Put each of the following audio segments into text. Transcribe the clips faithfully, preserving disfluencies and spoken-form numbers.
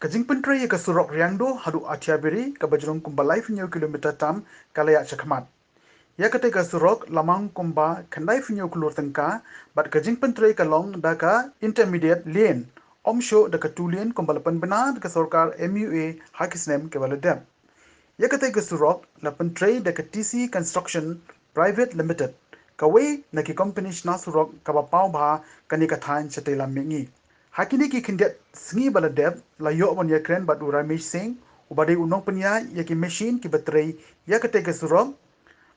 Ka jingpyntrei ïa ka surok Riangdo haduh Athiaberi kaba jrong kumba laiphew kilometer tam ka la ïaid shakhmat. Ïa katei ka surok la mang kumba khyndai phew klur tyngka, bad ka jingpyntrei ka long da ka intermediate lane, ym shuh da ka two lane kumba la pynbna da ka sorkar M U A ha ki snem kiba la dep. Ïa katei ka surok la pyntrei da ka T C Construction Private Limited, kawei na ki company shna surok kaba paw bha kane ka thaiñ shatei lam mihngi. Ha kine ki khyndiat sngi ba la dep, la ïoh ban ïakren bad u Ramesh Singh, uba dei u nongpynïaid ïa ki machine kiba trei ïa katei ka surok,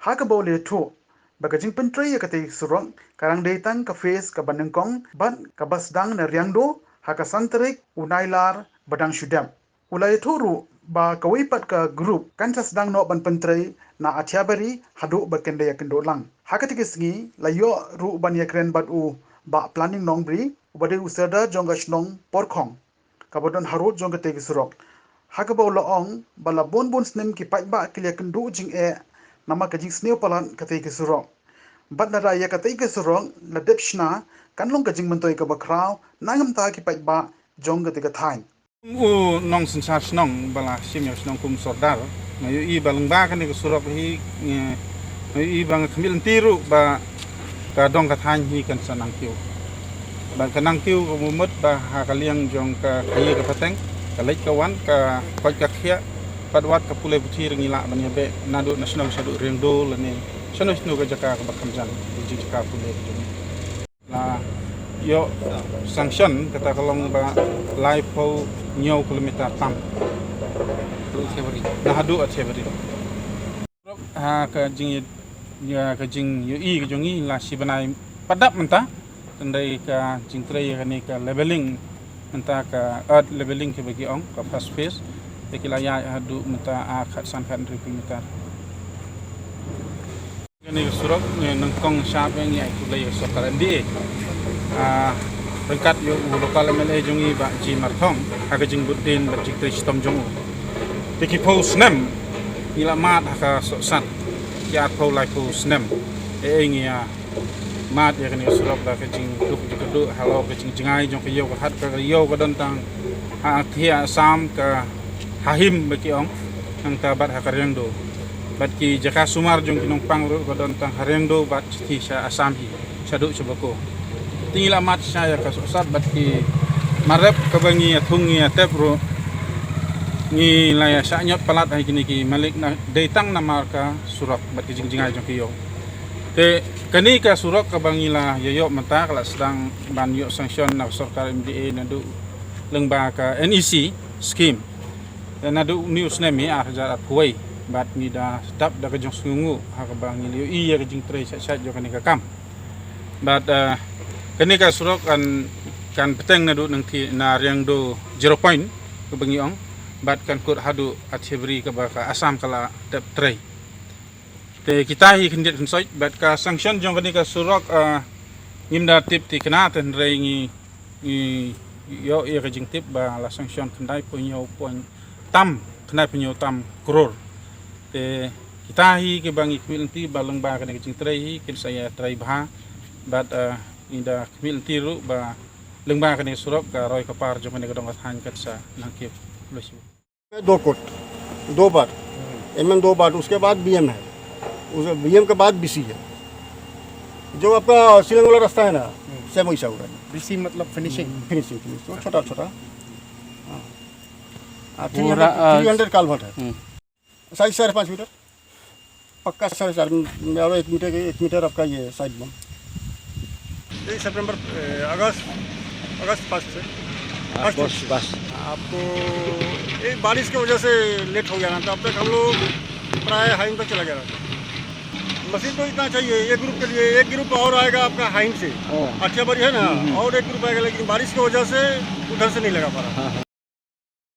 ha kaba u la ïathuh ba ka jingpyntrei ïa katei ka surok ka dang dei tang ka phase kaba nyngkong bad kaba sdang na Riangdo ha ka san tarik u Nailar ba dang shu dep. U la ïathuh ruh ba kawei pat ka group kan sa sdang noh ban pyntrei na Athiabari haduh ba kan da ïakynduh lang. Ha katei ka sngi la ïoh ruh ban ïakren bad u Bah Planning Nongbri, uba dei u Sordar jong ka shnong Porkhong, kaba don harud jong katei ka surok. Ha kaba u la ong ba la bun bun snem ki paidbah ki la ïakynduh jingeh namar ka jingsniew palat katei ka surok. Bad lada ïa katei ka surok la dep shna, kan long ka jingmyntoi kaba khraw na ka bynta ki paidbah jong katei ka thaiñ. U nongsynshar shnong ba la shim ïa ka shnong kum Sordar, nga ïohi ba lyngba kane ka surok hi, nga ïohi ba nga khmih lynti ruh ba ka dong ka thaiñ hi kan sa nang kiew. Bad ka nang kiew ka mut ba ha ka liang jong ka khaïi ka pateng, ka leit ka wan, ka koit ka khiah, bad wat ka pule puthi ruh ngi lah ban ïabeh naduh na shnong shaduh Riangdo lane shano shano ka jaka kaba kham jan, ka jingjaka pule ka jong ngi. La ïoh sanction kata ka long ba laiphew hynñiew kilometer tam. Haduh Athiabari. Na haduh Athiabari. Ha ka jing, ïa ka jingïohi ka jong ngi la shi bnai pat dap mynta. Tang dei ka jingtrei ïa kane ka leveling mynta, ka earth leveling kaba ki ong ka first phase. Te ki la ïaid haduh mynta ar khat san khat hynriew kilometer. Kane ka surok, eh, nyngkong shap ngi ai khublei ïa ka sorkar M D A. Ah, ryngkat ïa u local M L A jong ngi Bah G Marthong, ha ka jingbud dien bad jingtrei shitom jong u. Te ki phew snem ngi la mad ha ka sohsat. Ki arphew laiphew snem. Eh, eh, ngi ïa mad ïa kane ka surok da ka jingduk jingkyrduh halor ka jingjngai jong ka ïew ka hat, ka ïew ka don tang ha thiah Assam, ka ha Him ba ki ong, nangta bad ha ka Riangdo. Bad ki jaka sumar jong ki nongpang ruh ka don tang ha Riangdo bad shithi sha Assam hi, shaduh sha Bokajan. Te ngi la mad shisha ïa ka sohsat bad ki marep kaba ngi ïa thung ngi ïa tep ruh ngi la ïa shah ñiot palat ha kine ki malik na dei tang namar ka surok bad ki jingjngai jong ki ïew. Te kane ka surok kaba ngi la ïa ïoh mynta ka la sdang ban ïoh sanction na ka sorkar M D A naduh lyngba ka N E C scheme. Te naduh une u snem hi ar hajar arphew wei bad ngi da dap da ka jingsngewnguh ha kaba ngi la ïohi ïa ka jingtrei shait shait jong kane ka kam. Bad, eh, kane ka surok kan, kan bteng naduh nangthie na Riangdo zero point kaba ngi ong bad kan kut haduh Athiabari kaba ka Assam ka la tep trei. Te kita hi khyndiat khynsoit bad ka sanction jong kane ka surok, ah, ngim da tip thikna te hynrei ngi, ngi ïoh ïa ka jingtip ba la sanction khyndai phew hynñiew point tam, khyndai phew hynñiew tam klur. Te kita hi kiba ngi khmih lynti ba lyngba kane ka jingtrei hi kin sa ïa trei bha bad, ah, ngi da khmih lynti ruh ba lyngba kane ka surok ka roi ka par jong kane ka dong ka thaiñ kan sa nang kiew. Khublei shibun. दो कोट, दो बार, एमएन दो बार, उसके बाद बीएम है, उस बीएम के बाद बीसी है। जो आपका शिलांग वाला रास्ता है ना, सेम वैसा हुआ है। बीसी मतलब फिनिशिंग? फिनिशिंग, फिनिशिंग, वो छोटा, छोटा। हाँ। हाँ, पूरा, अ, थ्री हंड्रेड, थ्री हंड्रेड काल्वर्ट है। हम्म। साइज साढ़े पाँच मीटर। पक्का साढ़े चार में, और एक मीटर, एक मीटर आपका ये साइड बम। यही सितंबर, ए, अगस्त, अगस्त फर्स्ट से। फर्स्ट वीक से। आपको ये बारिश की वजह से लेट हो गया ना, तो अब तक हम लोग प्राय हाइन तक चला गया रहता। मशीन तो इतना चाहिए, एक ग्रुप के लिए, एक ग्रुप और आएगा आपका हाइन से, हाँ। अठियाबारी है ना, हम्म, हम्म। और एक ग्रुप आएगा, लेकिन बारिश की वजह से उधर से नहीं लगा पा रहा। हाँ, हाँ।